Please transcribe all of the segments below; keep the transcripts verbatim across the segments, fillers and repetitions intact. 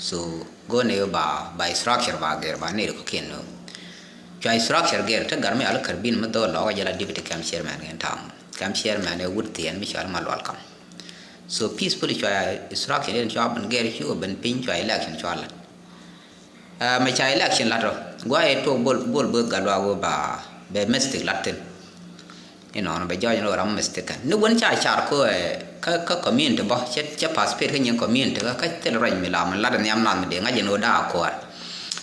So go̱o̱nɛ ba, ba structure ba gɛr ba nɛy ti kɔ̱kiɛn nööŋ. Cua structure gɛr te gat mi al kär bin mi dhɔl lɔkä jɛ la deputy camp chairman kɛn tam. Camp chairman ɛ wut thiɛn mi cɔal Malual Kam. So peacefully cua structure in cua ben gɛr, cua ben piny, cua election cua lat. Mɛ ca election lat rɔ, guayɛ tuɔk bol bol böth gat luak wä ba bɛ mistake lat thin. Inɔnɔ bɛ jɔɔc ni ram mistake kɛn ni wen ca car ko kä, kä community bɔ cɛ, cɛ participate kä nyin community kä, kä thil ruac mi la mi lat nhiam nath mi dee ŋa̱c ni wä daa kuäär.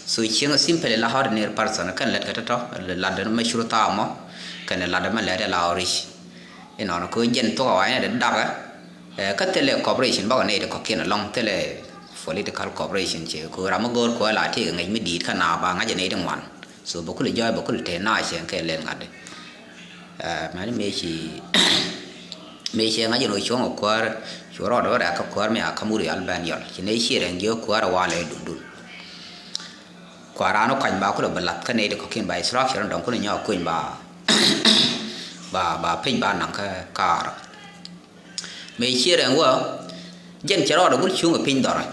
So cieŋ simply la ordinary person kɛn lät kä tɔtɔ, lat ni mɛ cur thaa mɔ kɛn lat ni mɛ lɛt la orich. Inɔnɔ ko jɛn thok a wanyɛ de dakä. Kä thilɛ cooperation bakɔ nɛy ti kɔ̱kiɛn alɔŋ, thilɛ political cooperation cɛ ko ram mi go̱o̱r kuɛ la ti kɛ ŋäc mi di̱i̱t kä na ba ŋa̱c nɛy ti ŋuan. So bɛ kulɛ jɔɔc bɛ kulɛ te na cɛ kɛ lɛn ŋa̱t. Mɛn mëë ci mëë cɛ ŋa̱c ni wä cuɔ̱ŋ kuäär cu rɔɔd wä rɛk kä kuäär mi a ka̱m wur yal bɛn yɔl ci nɛy ci rɛŋ jiök kuäär a walɛ dundun. Kua̱ran wä kuany ba kulɛ bɛ lath kä nɛy ti kɔ̱kiɛn ba structure dɔ̱ŋ kulɛ nyɔk kuny ba ba, ba piny ba naŋ kä kaar. Mëë ciɛ rɛŋ wä jɛn cɛ rɔɔdɛ wur cuŋ ɛ piny dhɔrɛ.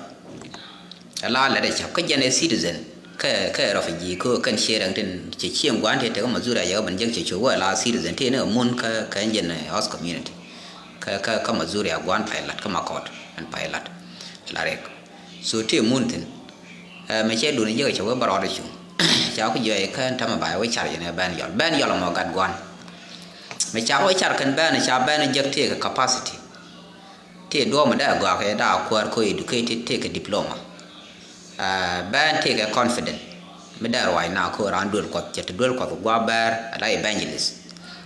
Ɛ la lɛt ɛ cäp kä jɛn ɛ citizen kä, kä refugee kä kɛn ciɛ rɛŋ tin cɛ cieŋ gua̱n tëë tekä Mazuria yɛ kä ben jek cɛ cu wä ɛ la citizen tëë ni ɛ mun kä, kä jɛn ɛ host community. Kä, kä, kä Mazuria gua̱n pay lat kä Makɔt ɛn pay lat. La rɛk. So tëë mun thi̱n. Mɛ cɛ duni jek cɛ wee bä rɔɔdɛ cuŋ. Ca ku jiɔc kä ɛn tämɛ ba wee car jɛn ɛ bɛn yɔl, bɛn yɔl ɛmɔ gat gua̱n. Mɛ ca wee car kɛn bɛn ca bɛn jek tëë kɛ capacity. Tëë duɔ̱ɔ̱p mi dee gɔaa kɛ daa kuäär ko educated tëë kɛ diploma. Bɛn tëë kɛ confident mi dee ruac na ko raan duel kuɔth cɛ ti duel kuɔth gua̱a̱ bɛɛr ala evangelist.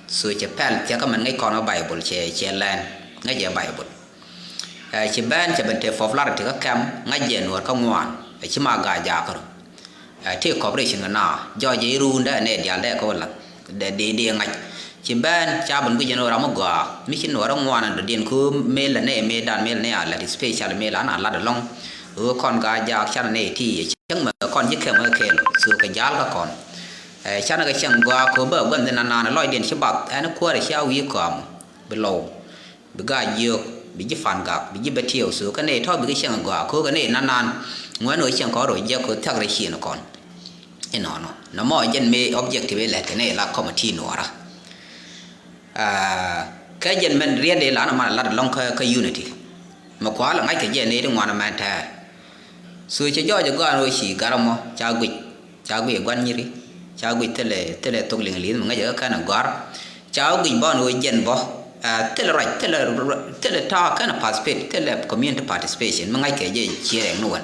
So cɛ pɛl thiakä mɛn ŋäc kɔn ɔ Bible cɛ, cɛ lɛn ŋäc ɛ Bible. Ci bɛn cɛ ben te popularity kä kɛm ŋa̱c jɛ nuɔr kä ŋuan. Ci ma gaa jakä rɔ. Ti cooperation kɛ na jɔɔc jɛ iruun dee nɛ dial dee kä wä lath dee, dee, dee ŋa̱c. Ci bɛn ca ben guic jɛ nuɔr ram mi gɔaa mi ci nuɔr ŋuan dɔ̱diɛn kä mel lɛ nɛ mel dan mel nɛ a lat special mel an a lat alɔŋ. Ɣöö kɔn gaa jaak can nɛ ti cieŋ mɛ kɔn ji̱ kɛm ɣä kɛɛl so kɛ jaal kä kɔn. Canɛ kɛ cieŋ gɔaa kɛ ɣöö bä gua̱n dhin anan lɔcdiɛn ci bath ɛn kuäärɛ cia wi̱i̱ kɔam bi lɔw. Bi gaa jiök bi ji̱ pan gak bi ji̱ bɛ tiɛw so kä nɛy tɔ̱ bikɛ cieŋ gɔaa ko̱o̱kɛ nɛy nanan. Ŋuɛ̈n ɣöö cieŋ kɔn rɔ jiäk ko̱ thia̱k rɛ cieŋ kɔn. Inɔnɔ nɔmɔ jɛn mëë objective ilɛt kɛ nɛy la committee nuɔɔrä. Kɛ jɛn mɛn riɛt ilan man lat alɔŋ kä, kä unity. Mɛ kua̱l ŋa̱ckɛ jɛ nɛy ti ŋuan mɛn tɛ̱̈ɛ̱̈. So cɛ jɔɔc ɛ gɔaa ni ɣöö ci gat ɛmɔ ca guic. Ca guic ɛ gua̱n nyiri ca guic thilɛ, thilɛ thok liŋ li̱th mi ŋäcɛ kä kɛn ɛ gɔ̱a̱r. Ca guic bä ni ɣöö jɛn bä thilɛ ruac thilɛ, thilɛ ta̱a̱ kɛn ɛ participate thilɛ community participation mi ŋa̱ckɛ jɛ ciɛ rɛŋ ni wän.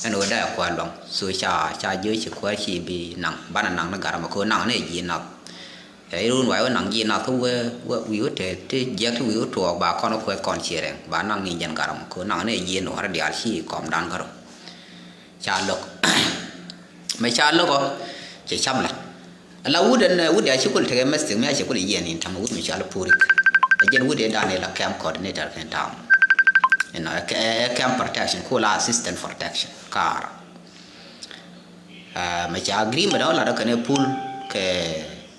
Ɛn ɣöö dee ɛ kua̱r luaŋ so ca, ca jiö ci kuäär ci bi naŋ banɛ naŋ ni gat ɛmɔ kɛ ɣöö naŋ ni ɛ ji̱ nath. Ɛ irun wac wä naŋ ji̱ nath kä wee, wee wi̱i̱ wä te ti jiɛk ti wi̱i̱ wä tuɔɔk ba kɔn wä kuɛth kɔn ciɛ rɛŋ ba naŋ ni jɛn gat ɛmɔ kɛ ɣöö naŋ ni ɛ ji̱ nuɔ̱ɔ̱rä diaal ci kɔmdan kärɔ. Ca lo̱k. Mɛ ca lo̱k ɔ cɛ cap lat. Ala wut ɛn wut ya ci kul tekɛ mɛstik mi a cɛ kul yiɛn in ta̱mɛ wut mi cɔal Purik. Ɛ jɛn wut ɛ dan ila camp coordinator kɛn ta̱a̱m. Inɔ ɛ camp protection kula assistant protection kaar. Mɛ ca agreement ɔ lat ɔ kɛn ɛ pul kɛ,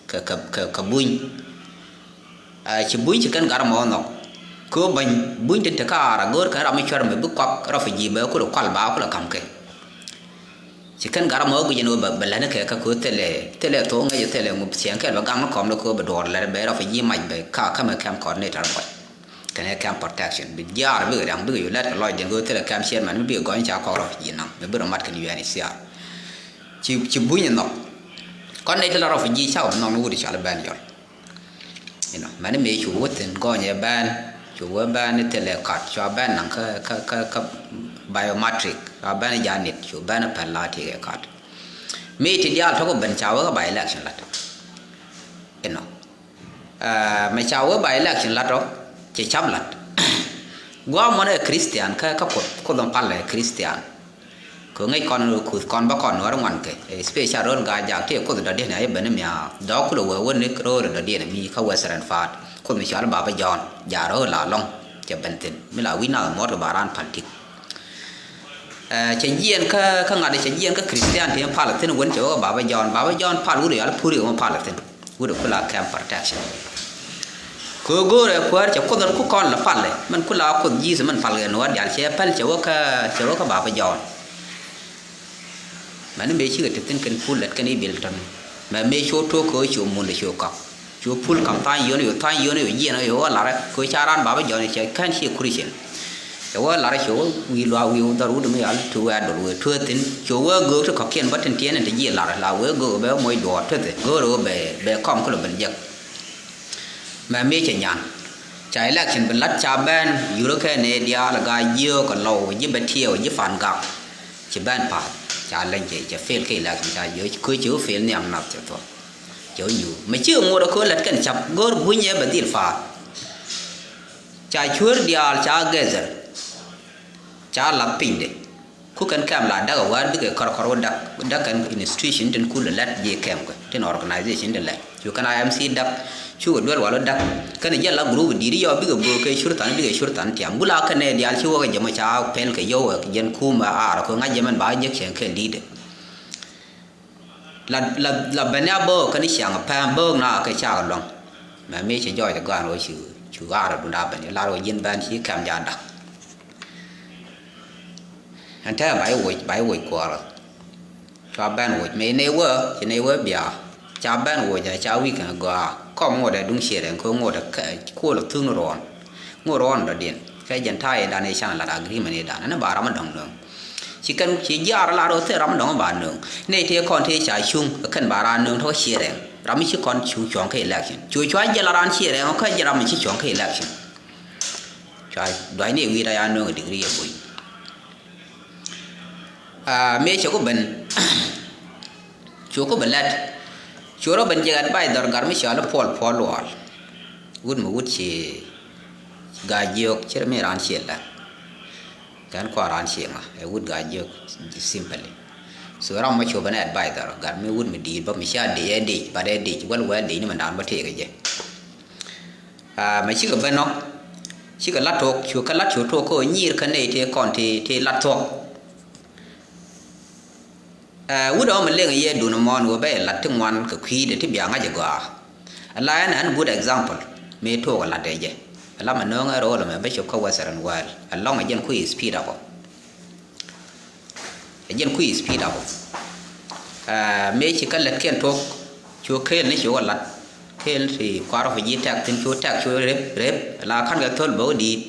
kɛ, kɛ, kɛ, kɛ buny. Ci buny ci kɛn gat ɛmɔ nhɔk. Kɛ ɣöö bäny buny tin te kaar a go̱o̱r kɛn ram mi cuɛr mi bi kuak refugee bɛ kulɛ kual ba kulɛ ka̱m kɛ. Ci kɛn gat ɛmɔ guic ɛn ɣöö bɛ, bɛ lätni kɛ kä kɛ ɣöö thilɛ, thilɛ thok ŋäc thilɛ ŋup thiɛŋ kɛl bɛ gaŋ ni kɔm ni kɛ ɣöö bɛ duɔɔr lɛr bɛ refugee mac bɛ ka kämɛ camp coordinator bɔc. Kɛnɛ camp protection bi jiaar bikɛ riaŋ bikɛ yu lɛt kɛ lɔcdiɛn kɛ ɣöö thilɛ camp chairman mi bikɛ gɔny ca kɔk refugee naŋ mi bi rɔ mat kɛn U N H C R. Ci, ci buny nhɔk. Kɔn nɛy ti la refugee cakɔ bi nhɔk ni wut i̱ cɔal i̱ bɛn yɔl. Inɔ mɛni mëë cu wä thi̱n gɔnyɛ bɛn cu wä bɛn i̱ thilɛ kat cua bɛn naŋ kä, kä, kä, kä biometric cua bɛn i̱ janit cu bɛn i̱ pɛl la tikɛ kat. Mi ti diaal tɔk i̱ ben ca wä kä ba election lat. Inɔ mɛ ca wä ba election lat ɔ cɛ cap lat. Gua̱a̱ mɔnɛ Christian kä, kä Kuoth, Kuoth in palɛ Christian. Kɛ ŋäc kɔn kuth kɔn bä kɔn nuɔ̱ɔ̱r ŋuan kɛ special ro̱l Gaa-jaak tëë kuoth dɔ̱diɛn a i̱ ben imia dhɔk kulɛ wee wä ni ro̱l dɔ̱diɛn mi kä Western Part kuoth mi cɔal Baba John jaak ro̱l la lɔ̱ŋ. Cɛ ben thi̱n mi la wi̱c nath muɔ̱ɔ̱t kɛ ba raan pal tik. Cɛ jiɛɛn kä, kä ŋa̱t cɛ jiɛɛn kä Christian ti pal thi̱n wen cɛ wä kä Baba John, Baba John pal wut yɔal puri kɛ wä pal thi̱n. Wut ɛ kula camp protection. Kɛ ɣöö go̱o̱rɛ kuäär cɛ kuoth ɛn ku kɔn la palɛ mɛn kula kuoth Jesus mɛn pal kɛ nuɔ̱ɔ̱r diaal cɛ pɛl cɛ wä kä, cɛ wä kä Baba John. Mɛni mëë cikɛ te thi̱n kɛn pul lät kɛn i̱ bil tɔ̱n. Mɛ mëë cu tuɔk kɛ cu mun de cu kɔk. Cu pul kam tha̱a̱ŋ yio̱n, cu tha̱a̱ŋ yio̱n, cu jiɛn, cu wä la̱rɛ, cu ca raan bapä jɔ̱ɔ̱n cɛ kɛn ci Christian. Cɛ wä la̱rɛ cu wä wi̱i̱ luaak wi̱i̱ dhɔr wut mi yal tuɔk wee adol wee tuɔk thi̱n. Cu wee göök ti kɔ̱kiɛn bä tin tiɛɛn in te ji̱ la̱rɛ la wee göök bɛ moc duɔɔr tuɔth. Göök rɛ wee bɛ, bɛ kɔm kulɛ ben jek. Mɛ mëë cɛ nyan. Ca election bi la̱t ca bɛn yurä kɛ nɛ diaal gaa jiök kɛ lɔw ji̱ bɛ tiɛɛw ji̱ fan gak. Ci bɛn pa̱a̱th ca leny cɛ cɛ fail kɛ election ca jiök kuec ci wä fail nhiam nath cɛ thuɔ̱k. Cɛ wä nyuur mɛ ci ŋot ɛ köö lät kɛn cap go̱o̱r gui̱ny ɛ bɛ dhil pa̱a̱th. Ca cuäär diaal ca gather. Ca lath pinyde. Ku kɛn kɛm la dak a wäär bikɛ kɔr kɔr wä dak, dak kɛn institution tin kul lɛ lɛt ji̱ kɛm kɛ tin organization tin lɛ cu kɛn I M C dak. Cukɛ duel wal wä dak kɛn jɛ la group di̱t yɔ bikɛ böök kɛ cur than bikɛ cur than tiam gula kɛn nɛ diaal ci wä kɛ jɛ mɔ ca pɛl kɛ yɔw kɛ jɛn kum a ar kɛ ŋa̱c jɛ mɛn ba jek cɛn kɛn di̱t. La la la ben ya böök kɛn ciaŋ pɛm böök na kɛ cak luɔ̱ŋ. Mɛ mi ci jɔɔc gɔaan wä cu cu ar dunda ben lar wä ji̱n ben ci kɛm ja dak. Ɛn tɛmɛ ba i̱ woc ba i̱ woc kuɔrä. Cua bɛn woc mëë nɛy wä ci nɛy wä bia. Ca bɛn woc a ca wi̱i̱ kɛn gɔaa kɔm ŋot ɛ duŋ ciɛɛr ɛn kɛ ŋot ɛ kuɔl ɛ thuk ni ruɔ̱ɔ̱n. Ŋot ruɔ̱ɔ̱n dɔ̱diɛn kɛ jɛn ta̱a̱ i̱ dan i̱ can lat agreement i̱ dan ɛn ba ram mi dɔ̱ŋ nööŋ. Ci kɛn ci jiaar lar ɣöö thil ram mi dɔ̱ŋ ba nööŋ. Nɛy tëë kɔn tëë ca cuŋ ɛ kɛn ba raan nööŋ tɔ̱ ciɛɛr ɛn ram mi ci kɔn cu cuɔ̱ŋ kä election cu cua jɛl a raan ciɛɛr ɛn kä jɛl ram mi ci cuɔ̱ŋ kä election. Cua duac ni wi̱i̱ da ya nööŋ ɛ digri ɛ buny. Mëë cɛ ku ben cu ku ben lɛt cu rɔ ben jɛ advice dhɔr gar mi cɔal i̱ Puɔl Puɔl Luɔl. Wut mi wut ci Gaa Jiök ci rɛ mi raan ciɛ lɛn. Kɛn kua̱r raan ciɛ ŋa ɛ wut Gaa Jiök simply. So ram mɔ cu ben advice dhɔr gar mi wut mi di̱i̱t bä mi cia dic ɛ dic bat ɛ dic wäl wäl dic ni mɛn daan bä tëëk ɛ jɛ. Mɛ cikɛ ben nɔ cikɛ lat tok cu kɛ lat cu tok kä nyir kä nɛy tëë kɔn tëë tëë lat thuɔ̱k. Wut ɔmɛ leng yɛ dun mɔn wä bɛ lat ti ŋuan kɛ kui̱dɛ ti bia ŋa̱c ɛ gɔaa. Ala ɛn ɛn good example mëë tok ɛ lat ɛ jɛ. Ala mɛ nööŋ ɛ rool ɛmɛ bɛ cop kä Western world ɛlɔŋ ɛ jɛn kui̱ speed up ɔ. Ɛ jɛn kui̱ speed up ɔ. Mëë ci kä lät kiɛn tok cu kel ni cu kɛ lat kel ti kuarɔ fi ji̱ tɛk thin cu tɛk cu rep rep la ka̱n kɛ thöl bä wä di̱i̱t.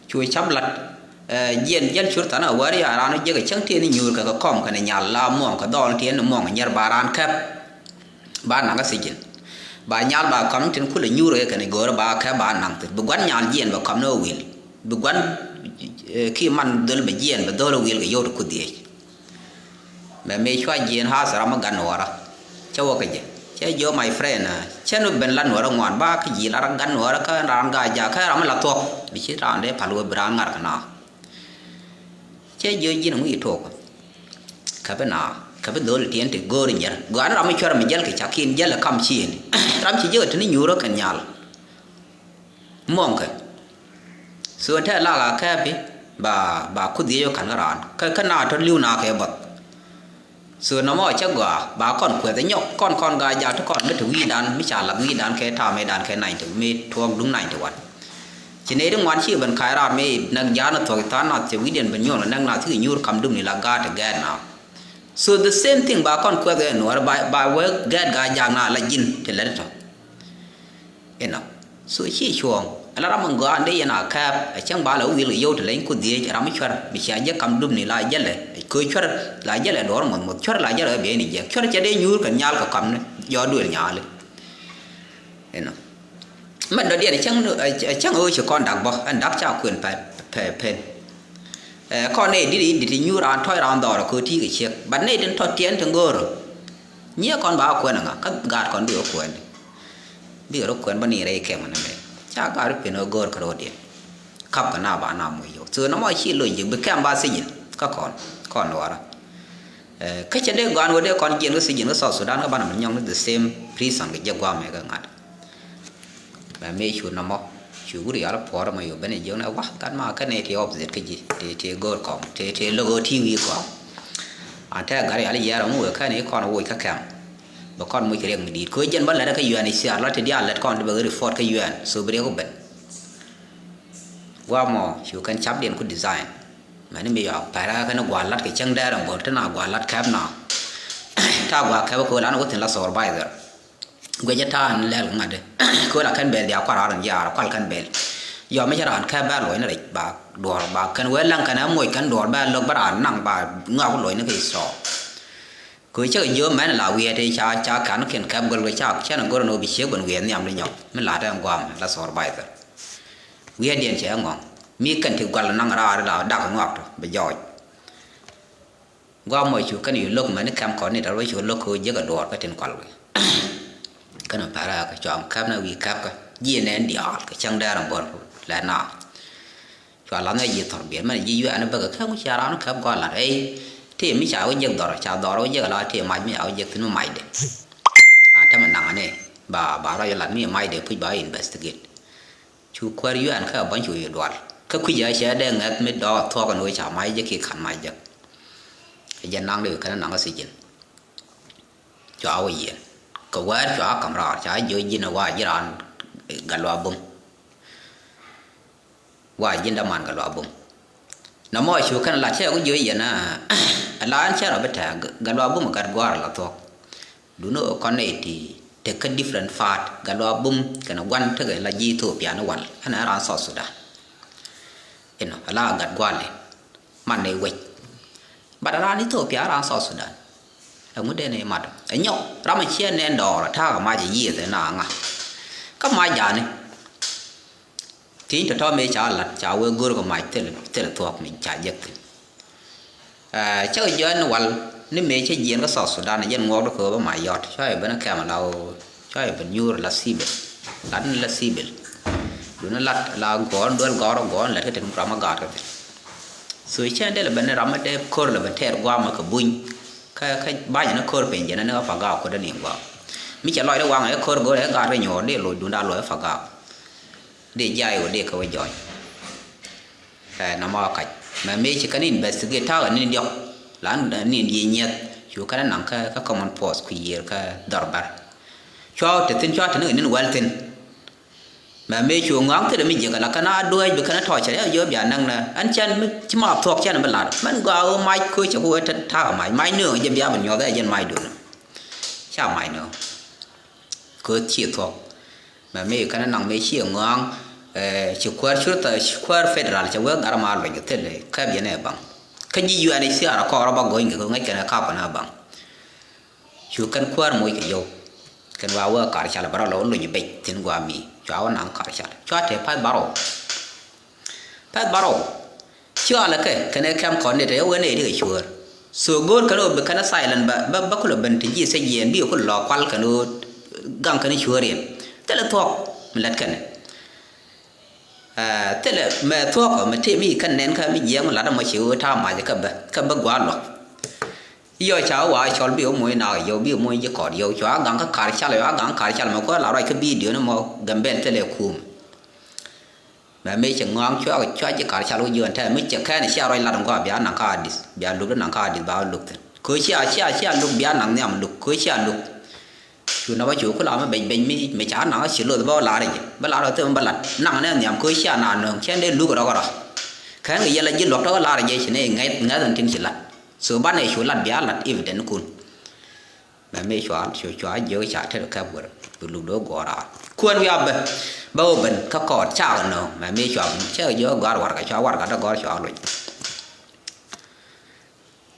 Cu cap lat jiɛn jäl cur than a wäär ya raan wä jiäk cäŋ tiɛn nyuur kɛ kɛ kɔm kɛnɛ nyal la muɔŋ kɛ dhɔl tiɛn muɔŋ nyɛr ba raan kɛp. Ba naŋ kä sijin ba nyal ba kɔm tin kulɛ nyuur kɛ kɛnɛ go̱o̱r ba kɛp ba naŋ thin bi gua̱n nyal jiɛn bɛ kɔm ni wä wil bi gua̱n ki man dhöl bɛ jiɛn bɛ dhöl wä wil kɛ yot kudhiec. Mɛ mëë cua jiɛɛn hath ram mi gat nuɔɔrä. Cä wä kä jɛ cɛ jiɔ my friend cä ni ben la nuɔɔrä ŋuan ba kä ji̱ la gat nuɔɔrä kä raan gaa jakä ram mi la thuɔ̱k bi ci raan dee pal wä bi raan ŋa̱r kä na. Cɛ jiɔ ji̱n ŋui̱ tuɔɔk kä bi na kä bi dhol tiɛn ti go̱o̱r nyɛr gɔaa ni ram mi cuɛr mi jäl kɛ cakin jäl ɛ kam ciëëni. Ram ci jiäk ɛ te ni nyuurä kɛn nyal. Muɔ̱ŋkɛ. So tɛ lak a kɛɛpi ba ba kuth yec wä ka̱n kä raan kä kä na tɔ li̱w na kɛ bäth. So nɔmɔ cä gɔaa ba kɔn kuɛth ɛ nyɔk kɔn kɔn gaa jak ti kɔn mi te wi̱i̱dan mi ca lath wi̱i̱dan kɛ ta̱a̱ mëëdan kɛ ninety mi tuɔɔk duŋ ninety one. Ci nɛy ti ŋuan ci ben ka̱c raar mëë näk ja̱a̱n ɛ thuɔ̱k tha̱a̱ŋ nath cɛ wi̱i̱diɛn ben nyuɔn ɛ näk nath cikɛ nyuur kam duŋni la gaat te gɛɛt na. So the same thing ba kɔn kuɛth ɛ nuɔɔr ba ba wee gɛɛt gaa jak na la ji̱n te lät tɔ. Inɔ. So ci cuɔ̱ɔ̱ŋ ala ram in gɔaa in dee yɛn a kɛɛp a cäŋ ba la wä wi̱i̱l kɛ yio̱w ti leny ku dhiec ram mi cuɛr mi cia jɛ kam dupni la jälɛ kɛ cuɛr la jälɛ duɔ̱ɔ̱r muɔth muɔth cuɛr la jälɛ kɛ biɛy ni jiɛk cuɛr cɛ dee nyuur kɛ nyal kɛ kam ni jɔɔk duël nyali. Inɔ. Mɛn dɔ̱diɛn a cäŋ a cäŋ ɣöö ci kɔn dak bä ɛn dak ca kuën pɛn pɛn. Ɛ kɔn nɛy di̱t i̱ di̱t i̱ nyuur raan tɔ̱c raan dhɔrɔ kɛ ɣöö ti̱i̱ kɛ ciek bat nɛy tin tɔ̱ tiɛn tin go̱o̱rä. Nyiɛ kɔn ba kuɛn ŋa kä gaat kɔn bikɛ kuɛn. Bikɛ rɔ kuɛn bä ni rɛy kɛm ni mɛ ca gaat rɔ pen ɣä go̱o̱r kä rɔɔdiɛn. Kap kɛ na ba na moc yio̱w so nɔmɔ ci loc jek bi kɛm ba sijin kä kɔn kɔn luɔrä. Kä cɛ dee gɔaan wä dee kɔn jiɛn kä sijin kä South Sudan kä banɛ mi nyɔŋ ni the same prison kɛ jek guamɛ kɛ ŋa̱t. Mɛ mëë cu nɔmɔ cu wut rial puɔ̱ɔ̱r mɔ yo̱ ben i̱ jiök nɛ wa gat ma kä nɛ ti opposite kä ji̱ ti ti go̱o̱r kɔŋ ti ti lo̱k ɣöö ti wi̱i̱ kɔŋ. An tɛ gat rial jiɛɛr ɔŋ wëë kɛn i̱ kɔn woc kä kɛm. Bɛ kɔn muc riɛk mi di̱i̱t köö jɛn bä lɛt kä U N H C R la ti diaal lɛt kɔn ti bɛ ɣöö report kä U N so bi riɛk ku ben. Guamɔ cu kɛn capdiɛn ku design. Mɛni mi yɔak pɛrɛ kɛn gua̱a̱r lat kɛ cäŋ dɛɛr ɛn bo̱r ti na gua̱a̱r lat kɛp na. Ta gua̱a̱r kɛp kɛ wä lan wä thi̱n la supervisor. Guic ɛ ta̱a̱ ni lɛl kɛ ŋa̱t di. Kɛ wä la kɛn bɛl diaal kua̱r raar in jiaar kual kɛn bɛl. Yɔ mi cɛ raan kɛp bɛ luɔ̱c ni rɛc ba duɔ̱ɔ̱r ba kɛn wee läŋ kɛn ɛ moc kɛn duɔ̱ɔ̱r bɛ lo̱k bä raan naŋ ba ŋɔak luɔ̱c ni kɛ thɔɔk. Kɛ cä kɛ jiö mɛn la wiɛɛt i̱ ca ca kan kiɛn kɛp gɔl kɛ ca cɛn a gɔr ni wä bi ciek bän wiɛɛt nhiam di nyɔk mi la tɛn guam la supervisor. Wiɛɛt diɛn cɛ ŋɔŋ mi kɛn ti gual naŋ raar la dak ŋɔak tɔ bi jɔɔc. Guam mɔ cu kɛn yu lo̱k mɛn kɛm kɔn ni tar wä cu lo̱k kɛ jiäk a duɔɔr kä tin kual wi̱i̱. Kɛn pɛrɛ kɛ cuam kɛp na wi̱i̱ kɛp kä jiɛ nɛn diaal kɛ cäŋ dɛɛr a bɔr lɛ na. Cua lath ni a ji̱ thɔr biɛt mɛn ji̱ yuɛɛn bäkɛ kä ŋu cia raan kɛp gɔaa la̱t ey. Tëë mi ca wä jiäk dhɔr ca dhɔr wä jiäk ala tëë mac mi ca wä jiäk thin mi macdɛ. A tämɛ naŋ ni ba ba rɔc lat mi macdɛ puc ba investigate. Cu kuäär yuɛɛn kä a bäny cu yɛ dual kä kui̱c a cɛ dee ŋɛth mi dɔɔk thuɔk ni wee ca mac jiäk ki ka̱n mac jiäk. Ɛ jɛ naŋ di kɛn naŋ a thi̱c ji̱n. Cua wä yiëë kɛ wäär cua ka̱m raar ca jiö ji̱n a wa ji̱ raan gat luaak bum. Wa ji̱n däman gat luaak bum. Nɔmɔ cu kɛn la cɛ ku jiö yɛn a la ɛn cɛ rɔ bi tɛ̈ɛ̈k gat luaak bum gat gua̱a̱r la thuɔ̱k. Duni ɣöö kɔn nɛy ti tekä different part gat luaak bum kɛnɛ gua̱n tekɛ la ji̱ Ethiopia ni wal ɛn ɛ raan South Sudan. Inɔ ala gat gua̱a̱r li man nɛy wec. Bat raan Ethiopia raan South Sudan. Ɛŋu den imat ɛ nyɔk ram ɛ ciɛ nɛn dɔɔr ɛ ta̱a̱ kɛ mac ɛ yiëëth ɛ na ŋa. Kä mac ja̱a̱ni. Thi̱n tɔ̱tɔ̱ mëë ca la̱t ca wee go̱r kɛ mac thil thil thuɔ̱k mi ca jek thi̱n. Cä kɛ jiɔn ni wal ni mëë cä jiɛn kä South Sudan jɛn ŋuɔk di kööbä mac yɔt cua yɛ ben kɛm ala ɣöö cua yɛ ben nyuur la civil. Lat ni la civil. Duni lat la gɔɔn duel gɔɔr gɔɔn lɛt kä tin ram a gaat kä thi̱n. So cä dee lɛ ben ni ram a dee ko̱r lɛ ben tɛɛr guam a kɛ buny. Kä kä ba̱ny ni ko̱r piny jɛn ni ɣä pagak kut ni guam. Mi cɛ lɔc di waŋ ɛ ko̱r go̱r ɛ gaat kä nyuɔɔr di loc dunda loc ɛ pagak. Di jay wä di kä wä jɔny. Ɛ nɔmɔ kac mɛ mi ci kɛn investigate ta̱a̱ ni diɔk. Lan ni di nyieth cu kɛn naŋ kä kä common force ku yiër kä dhɔr bär. Cua te thin cua te ni nin wɛl thin. Mɛ mi cu ŋɔaŋ thilɛ mi jiäk ala kɛn a dueec bi kɛn a tɔc cɛ riak jiök bia näk nɛ ɛn cɛn mi ci ma thuɔk cɛn bi lat mɛn gɔaa ɣöö mac köö cɛ ku wee te ta̱a̱ mac mac nööŋ jɛ bia bi nyuɔth ɛ jɛn mac duun. Ca mac nööŋ. Kööth ciɛ thuɔ̱k. Mɛ mi kɛn naŋ mi ciɛ ŋɔ̱a̱ŋ. Ci kuäär curthɛ ci kuäär federal cɛ wee gat ma luɔc kɛ thil kɛp yɛn ɛ baŋ. Kä ji̱ U N H C R kɔɔr ɔ ba go̱ny kɛ kɛ ŋäc kɛn ɛ kap kɛn ɛ baŋ. Cu kɛn kuäär moc kɛ yio̱w. Kɛn wa wee kar cal bä rɔ lɔ luny bec thi̱n gua̱a̱ mi cua wä naŋ kar cal cua te path bärɔw. Pɛth bärɔw. Ci ɣɔlɛ kɛ kɛn ɛ kɛm kɔn ni te ɛ wen ɛ ti kɛ cuäär. So go̱o̱r kɛn ɣöö bi kɛn ɛ silent bä bä bä kulɛ ben ti ji̱ thiec yɛn bi kulɛ lɔ kual kɛn ɣöö gaŋ kɛn cuäär yɛn. Thilɛ thuɔ̱k mi lät kɛn. Ɛ thilɛ mɛ thuɔ̱k ɔ mi tëë mi kɛn nɛn kä mi jiɛɛŋ mi lat ɛmɔ ci ɣöö ta̱a̱ mac kä bä kä bä gua̱a̱r luɔ̱k. Yɔ ca wa cɔl bi moc nak yɔ bi moc ji̱ kɔt yɔ cua gaŋ kä kar cal yɔ a gaŋ kar cal mɛ kuäär la ruac kä bidio ni mɔ Gambel thilɛ kum. Mɛ mi cɛ ŋɔaŋ cua cua ji̱ kar cal wä jiön tɛ mi cɛ kɛn cia ruac lat ŋɔa bia naŋ ka adith bia luk di naŋ ka adith ba luk thin. Kö cia cia cia luk bia naŋ nhiam luk kö cia luk. Cu nɔmɔ cu kula mi beny beny mi mi ca naŋ ci loth bä lar jɛ bä lar wä thim bä lat naŋ nɛ nhiam kö cia na nöŋ cɛn dee luk rɔk rɔk. Kɛn kɛ yɛl a ji̱ luɔk tɔk lar jɛ ci ni ŋɛth ŋɛth in tin ci lat. So banɛ cu lat bia lat evident kun. Mɛ mi cua cu cua jiök ca tet kɛp wër bi luk do̱ guɔ̱ɔ̱r raar kuäär wiaa bä bä wä ben kä kɔɔt cak nööŋ mɛ mi cua ben cɛ jiök gɔ̱a̱r warɛgak cua warɛgak dee gɔ̱a̱r cua luc.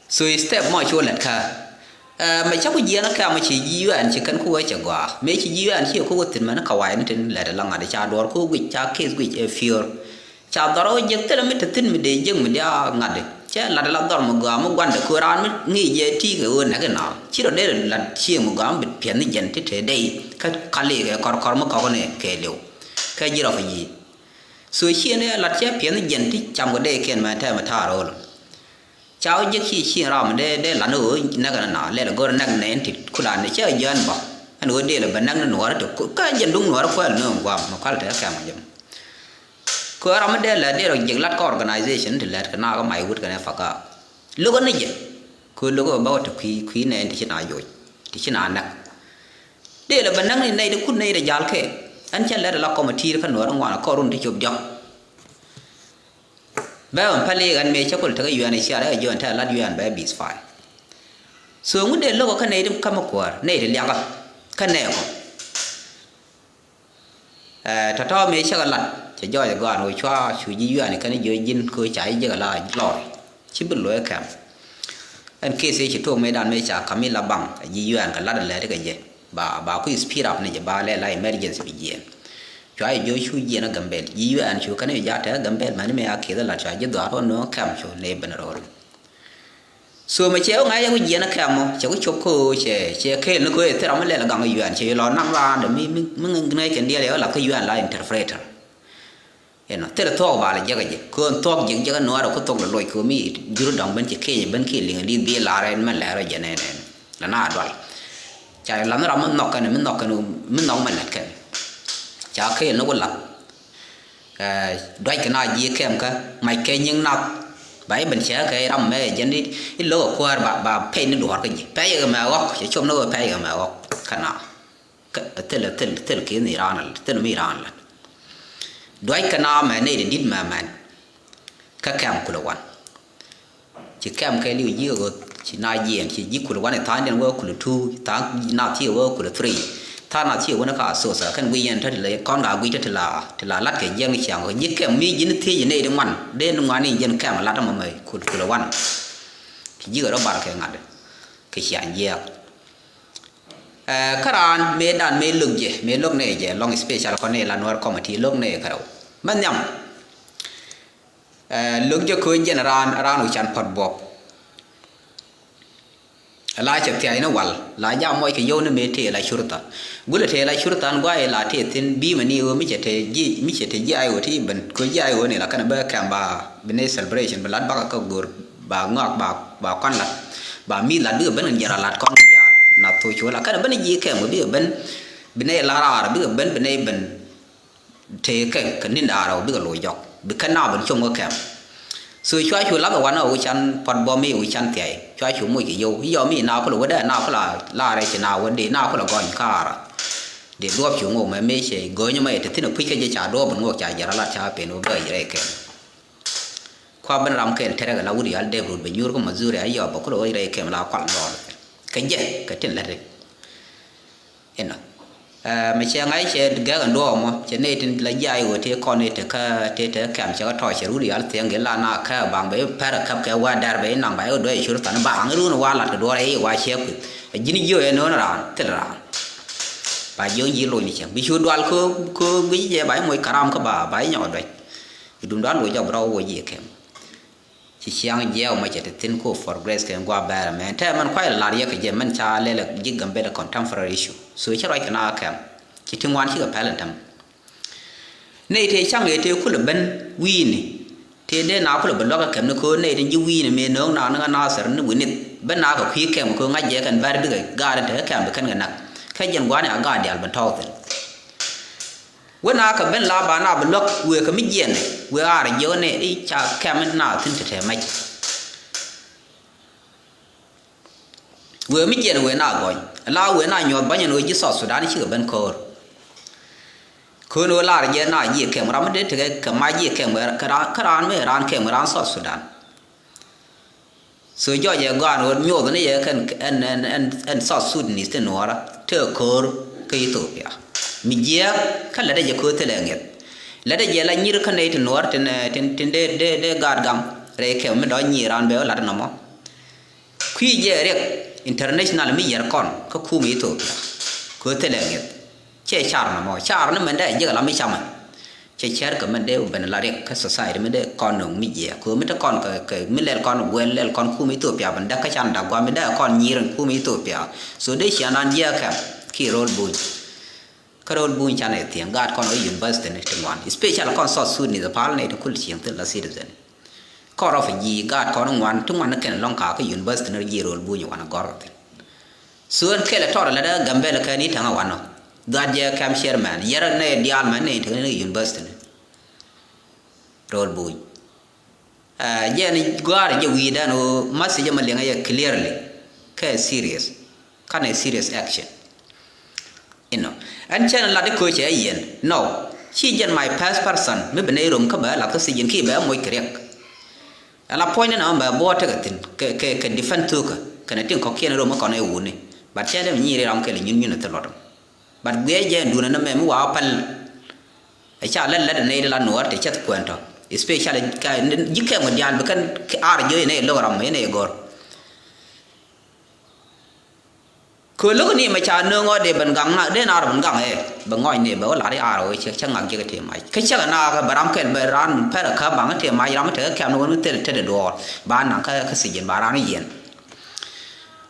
So step mɔ cu lɛt kä mɛ cä ku jiɛɛn kä mɛ ci ji̱ yuɛɛn ci kɛn ku wee cɛ gɔaa mɛ ci ji̱ yuɛɛn ci ku wä thi̱n mɛn kä wa̱i̱ ni tin lɛt la ŋa̱t ca duɔ̱ɔ̱r ku guic ca case guic ɛ piöör. Ca dhɔr ɣä jiäk thilɛ mi te thi̱n mi dee jiäk mi dee a ŋa̱t cɛ lat la dhɔr mi gɔaa mi gua̱ndɛ köör raan mi ŋi̱i̱c jɛ ti̱i̱ kɛ ɣöö näk inɔ ci rɔ dee lat cieŋ mi gɔaa mi bi piɛth ni jɛn ti te dee kä kali kɛ kɔr kɔr mi kɔk ni kɛ liw. Kɛ ji̱ rɔ kɛ yi̱i̱ so cieŋ dee lat cɛ piɛth ni jɛn ti cam kɛ dee kiɛn mɛ tɛmɛ ta̱a̱ ro̱o̱l. Ca wä jiäk ci cieŋ ram dee dee lan ɣöö näk ɛn na lɛl go̱r näk nɛ ɛn tit kulan cɛ jɔ̱ɔ̱n bä ɛn ɣöö dee lɛ bɛ näk ni nuɔɔr ti kä jɛn duŋ nuɔɔr kuɛl ni ɣöö guam mɛ kual te kɛm jɛm. Kɛ ɣöö ram mi dee lät dee rɔ jiɛk lat kä organization ti lät kɛ na kä may wut kɛnɛ pagak. Lo̱k ni jɛ kɛ ɣöö lo̱k bä wä te kui̱ kui̱ nɛ ti ci na joc ti ci na näk. Dee lɛ bɛ näk ni nɛy ti kut nɛy ti jal kɛ ɛn cɛ lät ala committee kä nuɔɔr ŋuan kɔr run ti cop diɔ̱k. Bɛ ɣän päl i̱ ɣän mëë cä kul tekɛ U N H C R ɛ jɔ̱ɔ̱n te lat U N bɛ ceasefire. So ŋut dee lo̱k kä nɛy ti ka̱mä kuäär, nɛy ti liakä kä nɛɛkɔ. Ɛ, tɔ̱tɔ̱ mëë cä kɛ lat, cɛ jɔɔc ɛ gɔaa ni ɣöö cua cu ji̱ U N kɛn jiök ji̱n kɛ ɣöö ca ji̱ jek ala lɔr. Ci bi lo̱c ɛ kɛm. Ɛn case ëë ci tuɔɔk mëëdan mëë ca ka̱m i̱ la baŋ, ji̱ U N kɛ lat ɛ lɛt kɛ jɛ. Ba, ba kui̱ speed up ni jɛ, ba lɛ la emergency bi jiɛɛn. Cua ji̱ jiök cu jiɛɛn ɛ Gambɛl. Ji̱ U N cu kɛn ji̱ jaat te Gambɛl, mɛn mëë a kieth ɛ lat, cua ji̱ dhɔaar ɣän nööŋ kɛm cu nɛy ben rööl. So mɛ cɛ wä ŋa̱c ɛ ku jiɛn ɛ kɛm mɔ, cɛ ku cop kä ɣöö cɛ, cɛ kɛɛl ni kä ɣöö ɛ thil ram mi lɛl ɛ gaŋ ɛ U N, cɛ ɣöö lɔ naŋ raan dɛ mi, mi, mi ŋäc kɛn diɛl ɛ ɣöö lath kä U N la interpreter. Ɛnɔ, thil thuɔ̱k ba lɛ jek ɛ jɛ. Kɛ ɣöö thuɔ̱k jek jek ɛ nuaar ɛ ku thuɔ̱k lɛ loc kɛ ɣöö mi jur dɔ̱ŋ ben cɛ kɛɛl ben kiɛ liŋ di̱t bi lar ɛn mɛ lɛr ɛ jɛ nɛn ɛn. Lɛ na dual. Ca ɣöö lath ni ram mi nhɔk kɛn, mi nhɔk kɛn, mi nhɔk mɛ lät kɛn. Ca kɛɛl ni ku lath. Ɛ, duackɛ na ji̱ kɛmkä, mackɛ nyiŋ nath. Ba i̱ ben cɛ kɛ ram mɛ jɛn i̱, i̱ lo̱k ɛ kuäär ba, ba pɛy ni duɔ̱ɔ̱r kä ji̱. Pɛy kɛ mɛ ɣɔk, cɛ com ni ɣöö pɛy kɛ mɛ ɣɔk. Kä na. Kä thil, thil, thil ki̱n ni raan, thil mi raan la. Duackɛ na mɛ nɛy ti di̱t mɛ mɛn. Kä kɛm kulɛ wan. Ci kɛm kɛ li̱w ji̱ ɣöth, ci na jiɛɛn, ci ji̱ kulɛ wan i̱ tha̱a̱ŋdiɛn wee kulɛ two, tha̱a̱ŋ nath thiee wee kulɛ three. Tha̱a̱ŋ nath thiee wee ni ka Asosa, kɛn guic yɛn te ti la kɔn ka guic te ti la, ti la lat kɛ jiɛk ni ciaŋ. Ji̱ kɛm mi ji̱n thiec nɛy ti ŋuan, dee ni ŋuan ni ji̱n kɛm lat ɛmɔ mɛ kul, kulɛ wan. Ci ji̱ ɣöth rɔ bar kɛ ŋa̱t kɛ ciaŋ jiɛɛk. Ɛ, kä raan mëëdan mëë lo̱k jɛ, mëë lo̱k nɛy jɛ, lɔŋ special kɔn nɛy la Nuɛr committee lo̱k nɛy kärɛw. Mɛ nhiam. Ɛ, lo̱k jɛ köö jɛn raan, raan wi̱can puɔ̱t buɔ̱p. La cɛ thia̱c ni wal, la jam muɔc kɛ yio̱w ni mëë tëë la curtha. Gulɛ tëë la curtha ɛn gua̱a̱c la tëë thi̱n bi̱i̱mɛ ni ɣöö mi cɛ te ji̱, mi cɛ te ji̱ I O ti ben, köö ji̱ I O ni la kɛn bä kɛm ba, bi nɛy celebration, bi lat bakä kä go̱r, ba ŋɔak, ba, ba kɔn lat. Ba mi̱th lat bikɛ ben kɛn jiɛn rɔ lat kɔn kɛ jaal. Na thok cu la kɛn ben ji̱ kɛm bikɛ ben, bi nɛy la raar, bikɛ ben, bi nɛy ben. Tëë kɛ, kɛ ni̱n da̱ŋ rɛw bikɛ lo̱c jɔk. Bi kɛn na ben com kä kɛm. So cua cu la̱th ɛ wanɛ wi̱can puɔ̱t buɔ̱m i̱ wi̱can thia̱y. Cua cu moc kɛ yio̱w. I̱ yɔm i̱ na kulɛ wä dee na kulɛ la rɛy ci na wä dee na kulɛ gɔny ka̱a̱rä. Dee duɔ̱ɔ̱p cu ŋok mɛ mëë cɛ go̱o̱nyä mɛ yɛ te thi̱n ɛ puc kä jɛ ca duɔ̱ɔ̱p ben ŋok ca jɛ rɔ lat ca pen wä bä rɛy kɛm. Kua ben ram kɛl tɛrɛ kɛ la wut yal dep rut bɛ nyuur kä Missouri a yɔp bɛ kulɛ wä rɛy kɛm la kual ni rɔɔd. Kɛ jɛ kɛ tin lät. Inɔ. Ɛ, mɛ cɛ ŋa̱c cɛ gɛk ɛn duɔɔk mɔ cɛ nɛy tin la jiay ɣöö tëë kɔn i̱ te kä tëë te kɛm cɛ kä tɔɔc cɛ rut yal thiɛŋ gɛ la na kä baŋ bɛ i̱ pɛr ɛ käp kɛ wa dɛr bɛ i̱ naŋ ba i̱ duɔ̱c cur than baŋ i̱ run wa lat kɛ duɔɔr ɛ i̱ wa ciɛ kui̱. Ɛ ji̱n jiö ɛ no̱o̱n raan thil raan. Ba jiö ji̱ loc ni cɛ bi cu dual kä kä guic jɛ ba i̱ moc karam kä ba ba i̱ nyɔk duec. I̱ dun dual loc jɔk bi rɔw wä ji̱ kɛm. Ci ciaŋ jiɛɛk mɔ cɛ te thi̱n ko for grace kɛ gua̱a̱ bɛɛr mɛn tɛ mɛn kuay lar yɛ kɛ jɛ mɛn ca lɛlɛ ji̱ Gambɛl contemporary issue. So cɛ ruac kɛ na kɛm ci ti ŋuan cikɛ pɛl in tɛm. Nɛy tëë caŋ yɛ tëë kulɛ ben wi̱i̱ni tëë dee na kulɛ ben luäk kɛ kɛm ni ko̱o̱r nɛy tin ji̱ wi̱i̱ni mëë no̱o̱ŋ na ni ŋa Nasir ni wi̱nith ben na kɛ kui̱ kɛm ko̱o̱r ŋa̱c jɛ kɛn bɛr bikɛ gaat in te kɛ kɛm bi kɛn kɛ nak. Kɛ jɛn gua̱a̱ni a gaat diaal ben tɔɔk thi̱n. Wä na kɛ ben la ba na bi luäk wëë kɛ mi jiɛn wëë a rɔ jiök ni i̱ ca kɛm na thi̱n te te mɛc. Wëë mi jiɛn wëë na gɔny la wëë na nyuɔth bäny ɛn ɣöö ji̱ South Sudan cikɛ ben ko̱o̱r. Köön ɣöö lar jɛ na jiɛ kɛm ram mi dee tekɛ kɛ mac jiɛ kɛm kä raan mi raan kɛm raan South Sudan. So jɔc ɛ gɔaa ni ɣöö nyuɔth ni yɛ kɛn ɛn, ɛn, ɛn, ɛn South Sudanese ti nuɔɔrä tëë ko̱o̱r kä Ethiopia. Mi jiääk kä lätdɛ jɛ ko̱o̱r thilɛ ŋi̱eth. Lätdɛ jɛ la nyir kä nɛy ti nuɔɔr tin, tin, tin dee, dee, dee gaat gam rɛy kɛm mi dɔ̱ nyiir raan bɛ wä la̱t nɔmɔ. Kui̱ jɛ riɛk international mi yɛr kɔn kä kum Ethiopia. Ko̱o̱r thilɛ ŋi̱eth. Cɛ car nɔmɔ. Car ni mɛn dee jiɛk la mi camɛ. Cɛ cɛr kɛ mɛn dee ben la riɛk kä society mi dee kɔn nöŋ mi jiɛ. Kɛ mi te kɔn kɛ, kɛ mi lɛl kɔn guɛl lɛl kɔn kum Ethiopia ben dee kä can dak guam mi dee kɔn nyiir in kum Ethiopia. So dee cian dan jiɛ kɛ ki rol buny. Kä rol buny can ɛ thiɛŋ gaat kɔn kä university ni ti ŋuan. Especially kɔn South Sudanese pal ni ti kul cieŋ thil la citizen. Kɔn refugee gaat kɔn ŋuan ti ŋuan ni kɛn lɔŋ ka kä university ni jiɛ rol buny wan gɔr kɛ thin. So ɛn kɛl ɛ tɔr ɛ lɛ dee Gambɛl kɛ ni ta̱ŋ ɛ wanɔ. Gat jɛ kɛm chairman yɛrɛ nɛ diaal mɛ nɛ in tekni university ni. Rol buny. Ɛ, jɛ ni gɔ̱a̱r jɛ wi̱i̱ dan ɣöö message mɛ liŋɛ yɛ clearly. Kɛ serious. Kanɛ serious action. Inɔ. Ɛn cɛn lat i̱ kööcɛ yɛn. No. Ci jɛn my first person mi bi nɛ irom kä bɛ lat kä sijin ki bɛ moc kɛ riɛk. Ala puɔ̱ny ni na mɛ buɔt tekɛ thi̱n kɛ, kɛ, kɛ defend thukä kɛnɛ tin kɔ̱kiɛn rom mi kɔn ɛ wuni. But cɛ dee mi nyiir ram kɛl nyun nyun ɛ thil luɔt. But guiɛ jɛ duun ɛn mɛ mi wa päl. Ɛ ca lɛt lɛt ɛ nɛy di la nuɔɔr tɛ cɛth kuɛn tɔ. Especially ka ji̱ kɛm kɛ diaal bi kɛn ar jiö inɛ lo̱k ram inɛ gɔr. Kɛ lo̱k ni mɛ ca nööŋ ɔ dee ben gaŋ na dee na rɔ ben gaŋ ɛ bɛ ŋɔc ni bɛ wä lar i̱ ar ɔ cɛ cɛ ŋak jek tëë mac kä cɛ kɛ na kɛ bɛ ram kɛl bɛ ran pɛr kä baŋ tëë mac ram tekɛ kɛm ni wä ni thil tet duɔɔr ba naŋ kä kä sijin ba ran yiɛn.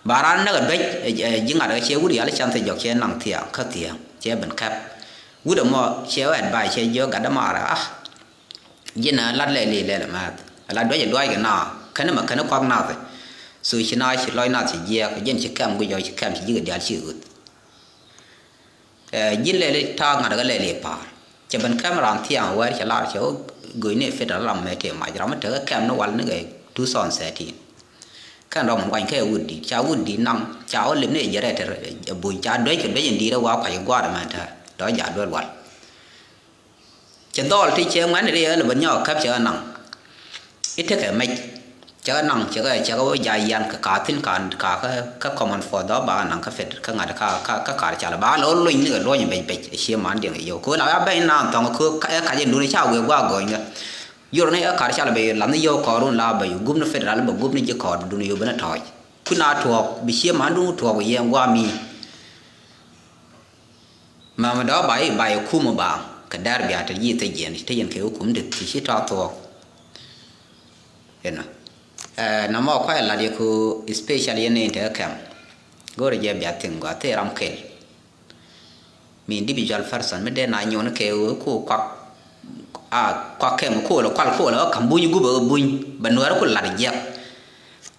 Ba ran näk ɛ duec ɛ ji̱ ŋa̱t ɛ cɛ wut yal can thil jɔk cɛ naŋ thiaŋ kä thiaŋ cɛ ben kɛp. Wut ɛmɔ cɛ wɛ advice cɛ jiök gat dämaarɛ ah. Ji̱n a lat lɛl i̱ lɛl ɛmɛth a la duäc ɛ duac kɛ naath kɛn ɛmɛ kɛn ɛ kuak naath. So ci naath ci lɔc naath ci jiɛɛk ji̱n ci kɛm guic ɔ ci kɛm ci ji̱ kɛ diaal ci ɣöth. Ɛ ji̱n lɛl i̱ ta̱a̱ ŋa̱t kɛ lɛl i̱ pa̱a̱r cɛ ben kɛm raan thiaŋ wɛɛr cɛ lar cɛ wä gööc ni fit a ram mɛ tëë mac ram mi tekɛ kɛm ni wal ni kɛ two thousand thirteen. Kɛn rɔm guany kɛ wut di̱t ca wut di̱t naŋ ca wä lip ni jɛ rɛt ɛ buny ca duec kɛ duec in di̱t ɛ wa kuac gua̱a̱r ɛmɛn tɛr tɔ ja duel wal. Cɛ dhɔl ti cɛ ŋuɛn ri ɛ lɛ bä nyɔk käp cɛ kɛ naŋ. I̱ tekɛ mɛc cɛ kɛ naŋ cɛ kɛ cɛ kɛ wä ja yan kɛ ka thin ka ka kɛ kɛ common for dhɔ ba naŋ kä fet kä ŋa̱t ka ka ka kar cal ba lɛ wä luny ni kɛ luɔny bec bec ɛ cie man diɛŋ ɛ yio̱w kɛ wä la ya bɛny naŋ thɔŋ kɛ ɛ kac in duni ca wee gua gɔny kɛ. Yor ni ɛ kar cal bɛ lam ni yio̱w kɔɔrun la bɛ yu gup ni federal bɛ gup ni ji̱ kɔɔr duni yu ben ɛ tɔɔc. Kun a tuɔɔk bi cie man dun tuɔɔk yɛn gua mi. Mɛmɛ dɔ̱ ba i̱ ba yɛ kum ba kɛ dɛr bia te yiëë te jiɛn te yɛn kɛ kum te ti ci tɔ̱ thuɔ̱k. Inɔ ɛ nɔmɔ kuay lat yɛ ku special yɛn ni te kɛm. Go̱o̱rɛ jɛ bia thiŋ gɔaa thee ram kɛl. Mi individual person mi dee na nyuɔn kɛ ku kuak a kuak kɛm ku lɛ kual ku lɛ kä kam buny gup ɛ buny bɛ nuɛr ku lat jiɛk.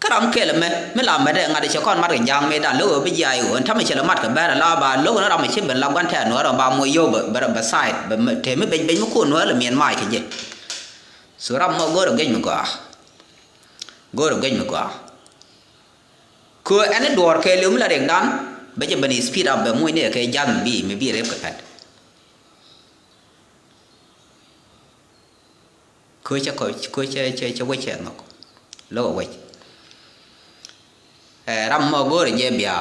Kä ram kɛl ɛmɛ mi la mɛt ɛ ŋa̱t cɛ kɔn mat kɛ ja̱a̱ŋ mëëdan lo̱k ɛ bi jiaac ɣöö ɛn ta̱mɛ cɛ lɛ mat kɛ bɛ̈ɛ̈r ɛ la ba lo̱k ni ram ɛ ci ben la gua̱n tɛ̈ɛ̈n nuɔ̱ɔ̱r ɛ ba moc yio̱w bɛ bɛ bɛ side bɛ mɛ tëë mi bec bec mi ko̱o̱n nuɔ̱ɔ̱r lɛ miɛn maac kɛ jɛ. So ram mɔ go̱o̱r ɛ guic mi gɔaa. Go̱o̱r ɛ guic mi gɔaa. Kɛ ɛn i̱ duɔ̱ɔ̱r kɛɛliw mi la riɛkdan bɛ jɛ ben i̱ speed up bɛ moc ni ɛ kɛ ja̱th mi bi mi bi rep kɛ pɛt. Köö cä kɔ köö cä cä cä wec cɛ nhɔk. Lo̱k a wec. Ɛ ram mɔ go̱o̱rɛ jɛ bia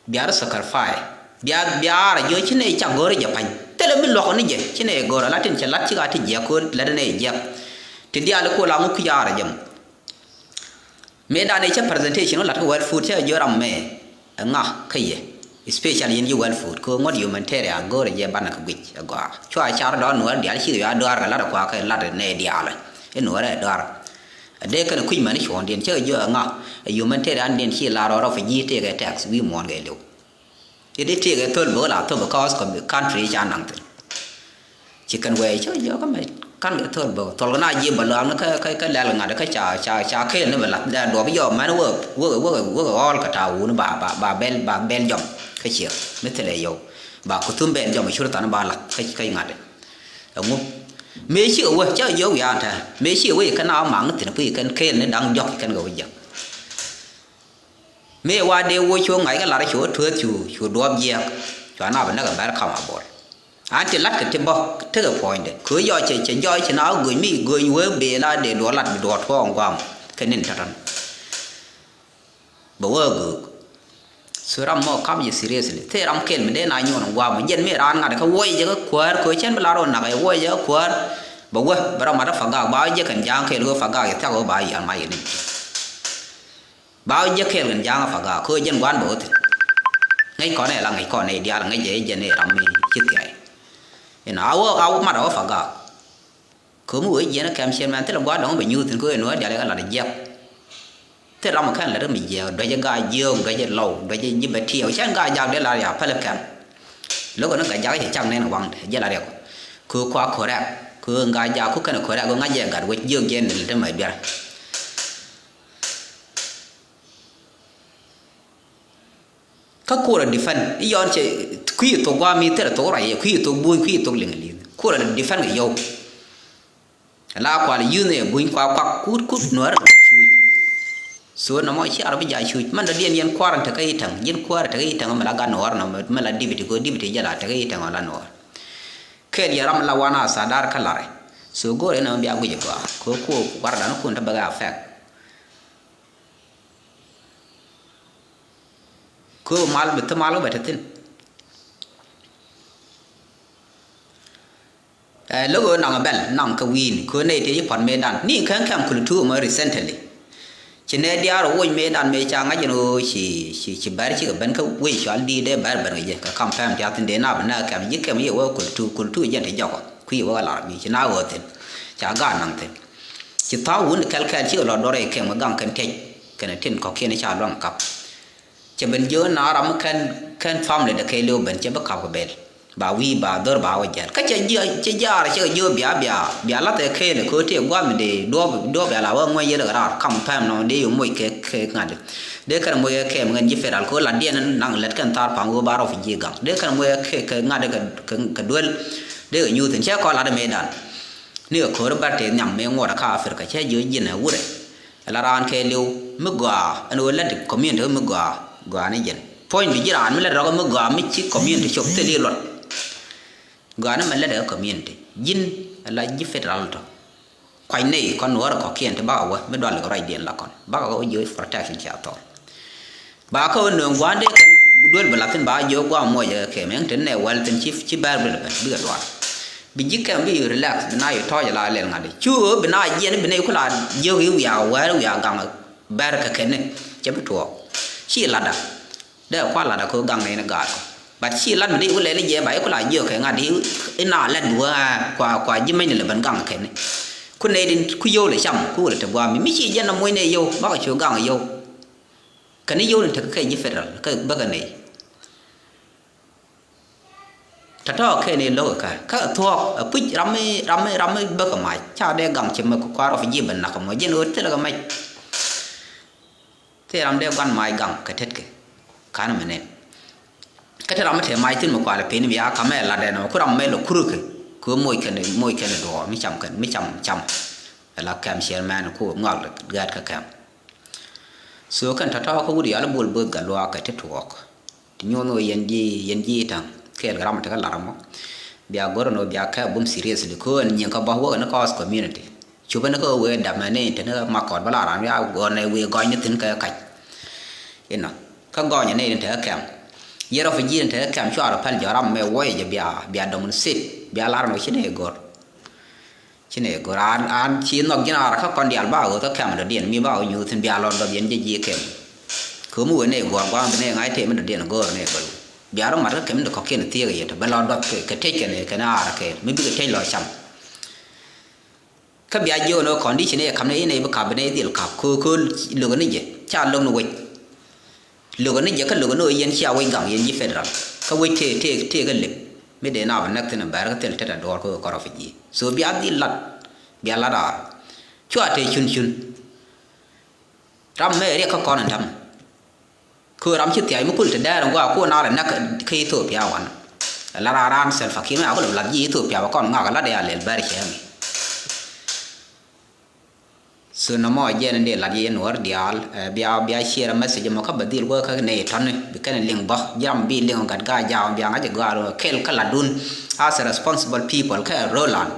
bia rɔ sacrifice bia bia rɔ jiɔ ci nɛ cak go̱o̱rɛ jɛ pa̱ny. Thilɛ mi luɔk ni jɛ ci nɛ go̱o̱rɛ la tin cɛ lat cik a ti jiɛk köö lät nɛ jiɛk. Ti diaal i̱ ko̱ la ŋu kui̱ a rɔ jɛ mɔ. Mëëdan ëë cä presentation wä la̱t kä World Food cä jiö ram mɛ ɛ ŋa kä yɛ. Especially yɛn ji̱ World Food kä ŋuɔ̱t humanitarian go̱o̱rɛ jɛ banɛ kɛ guic ɛ gɔaa. Cua car dɔɔn nuɔ̱ɔ̱r diaal ci kɛ yua dɔaar kɛ la̱t ɛ kuakä la̱t ɛ nɛy diaal ɛ nuɔ̱ɔ̱r ɛ dɔaar. Ɛ dee kɛn ɛ kui̱c mɛn cuɔ̱ɔ̱ŋdiɛn cä jiö ɛ ŋa ɛ humanitarian diɛn ci lar ɔ refugee tëëkɛ tax wi̱i̱ muɔ̱ɔ̱n kɛ liw. It it take a third world a third because country ca naŋ thin. Ci kɛn wee cä jɔkä mɛ kan kɛ third world thol kɛ na jiɛ bä lɔam ni kä kä kä lɛl ŋa̱t kä ca ca ca kel ni bɛ lath dɛ duɔp yɔ mɛn wek wek wek wek ɔɔl kɛ ta wun ba ba ba bɛl ba bɛl jɔm kä ciɛ mi thilɛ yɔw ba kuthum bɛl jɔm cur than ba lath kä kä ŋa̱t. Ɛŋu mëë ci wee cä jɔk wiaa tɛ mëë ci wee kä na maŋ thin kui̱ kɛn kel ni daŋ jɔk kɛn kɛ wee jɛ. Mëë wa dee woc cu ŋa̱c kä lar cu tueeth cu cu duɔɔp jiɛɛk. Cua na bi näk ɛ bɛr kam a bol. An ti lat kɛ ti bä tekɛ puɔ̱nydɛ kɛ ɣöö yɔc cɛ cɛ jɔc ci na wä göny mi göny wee bee la dee duɔɔr lat bi duɔɔr tuɔɔk ŋuam. Kɛ nin tɔ̱tɔ̱n bɛ wee göök. So ram mɔ kam jɛ seriously thee ram kɛl mi dee na nyuɔn ŋuam jɛn mi raan ŋa̱t kä wuɔc jɛ kä kuäär kɛ ɣöö cɛn bi lar wä nak ɛ wuɔc jɛ kä kuäär. Bɛ wee bɛ ram mat kä Pagak ba wä jɛ kɛn ja̱a̱ŋ kɛl ɣöö Pagak jɛ thiak ɣöö ba yian mac kɛ nin. Ba wä jiäk kɛɛl kɛn ja̱a̱ŋ a Pagak kä jɛn gua̱n bä wä thi̱n. Ŋäc kɔn ɛ la ŋäc kɔn ɛ diaal ŋäc ɛ jɛn ɛ ram mi ci thia̱y. Inɔ a wä a wä mat a wä Pagak. Kä mi wee jiɛn ɛ kɛm ciɛn mɛn thilɛ gua̱a̱r dɔ̱ŋ bɛ nyuuth thi̱n kä ɛ nuɔ̱ɔ̱r diaal ɛ kɛ lat ɛ jiäk. Thil ram ɛ kɛn lät mi jiɛɛk duäc ɛ ga̱a̱c jiök duäc ɛ lɔw duäc ɛ ji̱ bɛ tiɛɛw cɛn ga̱a̱c jak dee lat ya päl ɛ kɛm. Lo̱k ɛn ɛ ga̱a̱c jak cɛ cak nɛn ɛ waŋdɛ jɛ lat yɛ kɔ. Kä kua correct kä ga̱a̱c jak ku kɛn ɛ correct kä ŋa̱c ɛ gat wec jiök jɛn lät ɛ mɛ biɛr. Kä kuɔrɛ defend i̱ yɔn cɛ kui̱ thok gua̱a̱ mi thilɛ thok ruac yɛ kui̱ thok buny kui̱ thok liŋ liŋ kuɔrɛ defend kɛ yɔw. La kual yuth ni buny kua kuak kut kut nuɔrɛ cuc. So nɔmɔ ci arɔ bi ja̱ cuc man dɔ̱diɛn yɛn kua̱r in tekä i̱ täŋ yɛn kua̱r in tekä i̱ täŋ mi la gat nuɔr nɔ mi la dibiti kɛ dibiti jɛ la tekä i̱ täŋ la nuɔr. Kɛɛl yɛ ram la wan a tha̱a̱ da̱r kä la̱rɛ. So go̱o̱rɛ nɛ bia guic ɛ gɔaa kɛ kuɔ wardan kun te bɛ kɛ affect. Kɛ mal bi thil mal bɛ te thin. Ɛ lo̱k ɣöö naŋ bɛl naŋ kɛ wi̱i̱ni kɛ ɣöö nɛy tëë ci puɔ̱t mëëdan ni kɛn kɛm kul tuumä recently. Ci nɛ diaar ɣöö woc mëëdan mëë ca ŋa̱c ɛn ɣöö ci ci ci bɛr cikɛ ben kä wec cual di̱i̱t dee bɛr ben kɛ jɛ kɛ kam pɛm tiath tin dee na bi nɛ kɛm ji̱ kɛm yɛ wä kul tu kul tu jɛn ti jɔkɔ kui̱ wä kɛ lar mi ci na ɣöö thin ca gaat naŋ thin. Ci tha̱a̱ŋ wun kɛl kɛl cikɛ lɔ duɔrɛ kɛm kɛ gaŋ kɛn tiɛc kɛn tin kɔ̱kiɛn ca luaŋ kap. Cɛ ben jiök na ram mi kɛn kɛn family dɛ kɛɛliw ben cɛ bi kap kɛ bɛl. Ba wi̱i̱ ba dhör ba wä jɛl kä cɛ jiɛ cɛ jiaar cɛ kɛ jiök bia bia bia lath ɛ kɛɛl kɛ ɣöö tëë gua̱a̱th mi dee duɔ̱ɔ̱p duɔ̱ɔ̱p bia la wä ŋuɛc yɛl kɛ raar kam pɛm nɔ dee yɛ moc kɛ kɛ ŋa̱t. Dee kɛn moc kɛ kɛɛm ŋɛn ji̱ federal kɛ ɣöö lat diɛn naŋ lɛt kɛn thaar pa̱ŋ ɣöö ba rɔ fi ji̱ gaŋ dee kɛn moc kɛ kɛ ŋa̱t kɛ kɛ duel. Dee kɛ nyuuth in cɛ kɔn lat ɛ mëëdan. Ni kɛ ko̱ri bär tëë nhiam mëë ŋuɔt ɛ kä Africa cɛ jiök ji̱n ɛ wurɛ. Ala raan kɛɛliw mi gɔaa ɛn ɣöö lät community mi gɔaa gɔaa ni jɛn. Puɔ̱ny bi ji̱ raan mi lät rɔ̱kä mi gɔaa mi ci community cop thil i̱ luɔt. Gɔaa ni mɛ lät ɛ community ji̱n ala ji̱ federal tɔ. Kuany nɛy kɔn nuɔ̱ɔ̱rɛ kɔ̱kiɛn ti bakɛ wä mi dual kɛ ruacdiɛn la kɔn bakɛ wä ji̱ protection cia thɔɔr. Ba kä wä nööŋ gua̱a̱n dee kɛn duel bɛ la̱thi̱n ba jiök gua̱a̱ muɔcɛ kɛmɛ ɛn te nɛ wɛl thi̱n ci ci bɛr duel bɛ bikɛ duaar. Bi ji̱ kɛm bi yio̱ relax bi na yio̱ tɔ̱ɔ̱c ala lɛl ŋa̱t i̱ cu ɣöö bi na jiɛn bi nɛy kula jiök i̱ wiaa wɛɛr wiaa gaŋ bɛr kɛ kɛn ni cɛ bi tuɔɔk. Ci latda dee kua̱r latda kɛ ɣöö gaŋ nɛy ni gaat kɔ. But ci lat mi dee i̱ ku lɛl i̱ jiɛ ba i̱ kula jiök kɛ ŋa̱t i̱ i̱ na lɛt bi wä kua kua ji̱ mɛny ni lɛ ben gaŋ kɛ kɛn ni. Ku nɛy din ku yio̱w lɛ cam ku wä lɛ te gua̱a̱ mi mi ci jiɛn na muɔ̱c nɛy yio̱w bakɛ cu gaŋ yio̱w. Kɛn ni yio̱w ni tekɛ kɛ ji̱ federal kä bäkɛ nɛy. Tɔ̱tɔ̱ kɛ ni lo̱k kä kä thuɔ̱k ɛ puc ram mi ram mi ram mi bäkɛ mac ca dee gaŋ ci mɛ kua̱r ɔ fi ji̱ ben nak mɔ ji̱n ɣöö thilɛ kɛ mac. Thil ram dee gua̱n mac gaŋ kɛ tetkɛ ka̱n mɛ nɛn. Kä te ram mi te mac thin mi kualɛ pin mi ya kamɛ lat dɛn mɛ ku ram mɛ lɛ kurukɛ kɛ moc kɛn moc kɛn duɔɔr mi cam kɛn mi cam cam. Ɛ la kɛm ciɛr mɛn ku ŋɔak gɛɛt kä kɛm. So kɛn tɔ̱tɔ̱ kä wut yal bol both gat luaak kɛ ti tuɔɔk. Ti nyuɔn wä yɛn ji̱ yɛn ji̱ ta̱ŋ kɛɛl kɛ ram tekɛ lar mɔ. Bia go̱r ɛn wä bia kɛ bum seriously ko ɛn nyiŋ kä bä wä kɛ ni kɔɔth community. Cupä ni kä wee dam ɛn ni te ni kä makɔt bä la ran wia gɔn ɛ wee gɔny ni thin kɛ kac. Inɔ kä gɔny ɛn ni tekɛ kɛm. Yɛ rɔ fi ji̱ ni tekɛ kɛm cua rɔ pɛl jɔ ram mɛ wä yɛ jɛ bia bia dɔm ni sit bia lar ɛn wä ci ni go̱r. Ci nɛ go̱r an an ci nhɔk ji̱n a rakä kɔn diaal ba ɣöö kä kɛm dɔ̱diɛn mi ba ɣöö nyuuth thi̱n bia lɔn dɔ̱p yɛn jɛ ji̱ kɛm. Kömi wee nɛ gua̱a̱r gua̱a̱r bi nɛ ŋa̱c tëë mi dɔ̱diɛn go̱o̱r nɛ gɔl. Bia rɔ mat kä kɛm dɔ̱ kɔ̱kiɛn thiek yɛ tɔ bɛ lɔ dɔ̱p kɛ tec kɛn kɛn a rakä mi bikɛ tec lɔ cam. Kä bia jiök ni condition ɛ kam ni in ɛ bi kap bi nɛ dhil kap köö köö lo̱k ni jɛ ca lo̱k ni wec. Lo̱k ni jɛ kä lo̱k ni ɣöö yɛn cia wec gaŋ yɛn ji̱ federal kä wec tëë tëë tëë kä lip. Mi dee na bi näk thin bɛr kä thil tetɛ duɔɔr kä ɣöö kɔrɔ fi ji̱ so bia dhil lat. Bia lat aar cua tëë cun cun. Ram mɛ riɛk kä kɔn in ta̱m. Kä ɣöö ram ci thiac mi kul te dɛɛr in gua̱a̱ kuɔn na lɛ näk kä Ethiopia wan. Lat aar raan Salva Kiir mɛ a kul bi lat ji̱ Ethiopia bɛ kɔn ŋak lat dee a lɛl bɛr cɛ mi. So nɔmɔ jɛn in dee lat yɛ nuɔr diaal ɛ bia bia share message mɔ kä bɛ dhil wä kä nɛy tɔni bi kɛn liŋ bä ji̱ ram bi liŋ gat gaa jaam bia ŋa̱c ɛ gɔaa rɔ kɛl kä latdun. As a responsible people kä Roland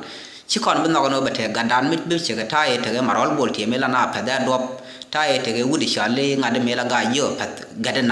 ci kɔn bi nhɔk ni wä bɛ tɛk gatdan mi bi cɛ kɛ ta̱a̱ yɛ tekɛ marɔl bol tiɛm ilan a pɛth ɛ duɔp ta̱a̱ yɛ tekɛ wut i̱ cɔal i̱ ŋa̱t mi la gaa jiök pɛth gat inan.